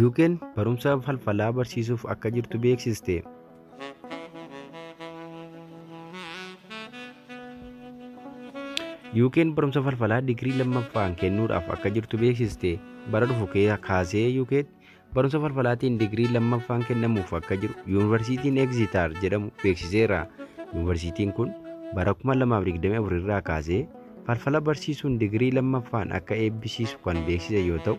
UK'n barumsa falfalaa barsiisuuf akka jirtu beeksiste. UK'n barumsa falfalaa digirii lammaffaan kennuudhaaf akka jirtu beeksiste. Bara dhufu kaasee UK'tti barumsa falfalaatiin digirii lammaffaan kennamuuf akka jiru Yuunivarsiitiin Exeter jedhamu beeksiseera. Yuunivarsiitiin kun bara 2024 irraa kaasee falfala barsiisuun digirii lammaffaan akka eebbisiisu kan beeksise yoo ta'u,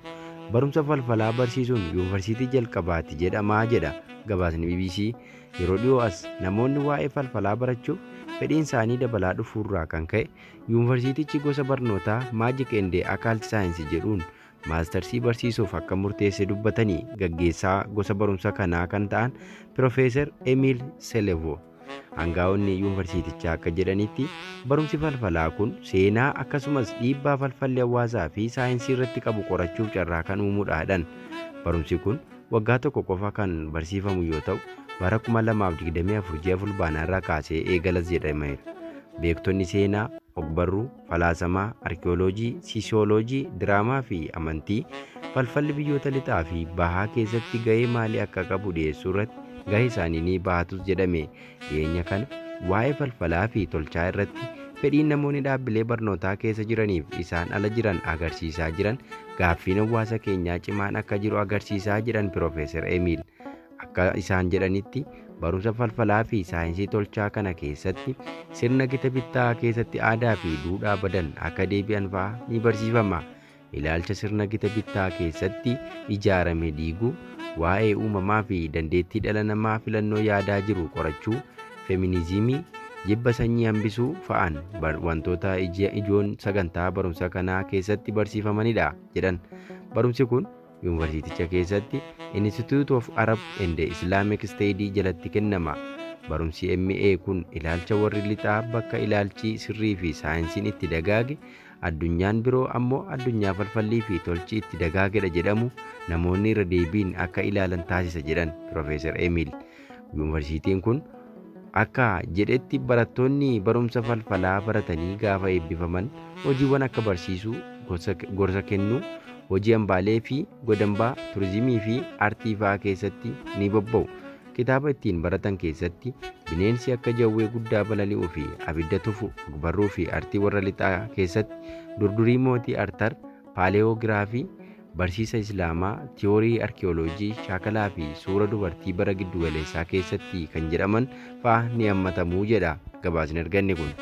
barumsa falfalaa barsiisuun yuunivarsiitii jalqabaati jedhamaa jedha gabaasni BBC. Yeroo dhiyoo as namoonni waa'ee falfalaa barachuuf fedhiin isaanii dabalaa dhufuurraa kan ka'e yuunivarsiitichi gosa barnootaa Magic and Occult Science jedhuun maastarsii barsiisuuf akka murteesse dubbatanii gaggeessaa gosa barumsa kanaa kan ta'an Piroofeesar Emiil Selevo. Aangaa'onni yuunivarsiitichaa akka jedhanitti barumsi falfalaa kun seenaa akkasumas dhiibbaa falfalli hawaasaa fi saayinsii irratti qabu qorachuuf carraa kan uumuudhaadhaan. Barumsi kun waggaa tokko qofa kan barsiifamu yoo ta'u, bara 2024 ji'a fulbaanaa irraa kaasee eegalas jedhameera. Beektonni seenaa, ogbarruu, falaasamaa, arkiyooloojii, siisiyooloojii, diraamaa fi amantii falfalli biyyoota lixaa fi bahaa keessatti gahee maalii akka qabu dhiyeessuu irratti gahee isaanii ni bahatus jedhame. Dhiyeenya kana waa'ee falfalaa fi tolchaa irratti fedhiin namoonni dhaabbilee barnootaa keessa jiraniif isaan ala jiran agarsiisaa jiran gaaffiin hawaasa keenyaa cimaan akka jiru agarsiisaa jiran Piroofeesar Emiil. Akka isaan jedhanitti barumsa falfalaa fi saayinsii tolchaa kana keessatti sirna gita bittaa keessatti aadaa fi duudhaa badan akka deebi'an fa'aa ni barsiifama. Ilaalcha sirna gita bittaa keessatti ijaarame diiguu, waa'ee uumamaa fi dandeettii dhala namaa filannoo yaadaa jiru qorachuu, feminizimii, jibba sanyii hambisuu fa'aan wantoota ijoon sagantaa barumsa kanaa keessatti barsiifamanidha jedhan. Barumsi kun yuunivarsiiticha keessatti Institute of Arab and Islamic Studies jalatti kennama. Barumsi MA kun ilaalcha warri lixaa bakka ilaalchi sirrii fi saayinsiin itti dagaage, addunyaan biroo ammoo addunyaa falfallii fi tolchi itti dagaagedha jedhamu namoonni irra deebiin akka ilaalan taasisa jedhan Piroofeesar Emiil. Yuunivarsiitiin kun akka jedhetti barattoonni barumsa falfalaa baratanii gaafa eebbifaman hojiiwwan akka barsiisuu, gorsa kennuu, hojii hambaalee fi godambaa, turizimii fi aartii fa'aa keessatti ni bobba'u. Kitaaba ittiin baratan keessatti bineensi akka jawwee guddaa balali'uu fi abidda tufu, ogbarruu fi aartii warra lixaa keessatti durdurii mootii Artar, paaleoogiraafii, barsiisa Islaamaa, tiyoorii arkiyooloojii, shaakalaa fi suura dubartii bara giddugaleessaa keessatti kan jedhaman fa'aa ni hammatamuu jedha gabaasni arganne kun.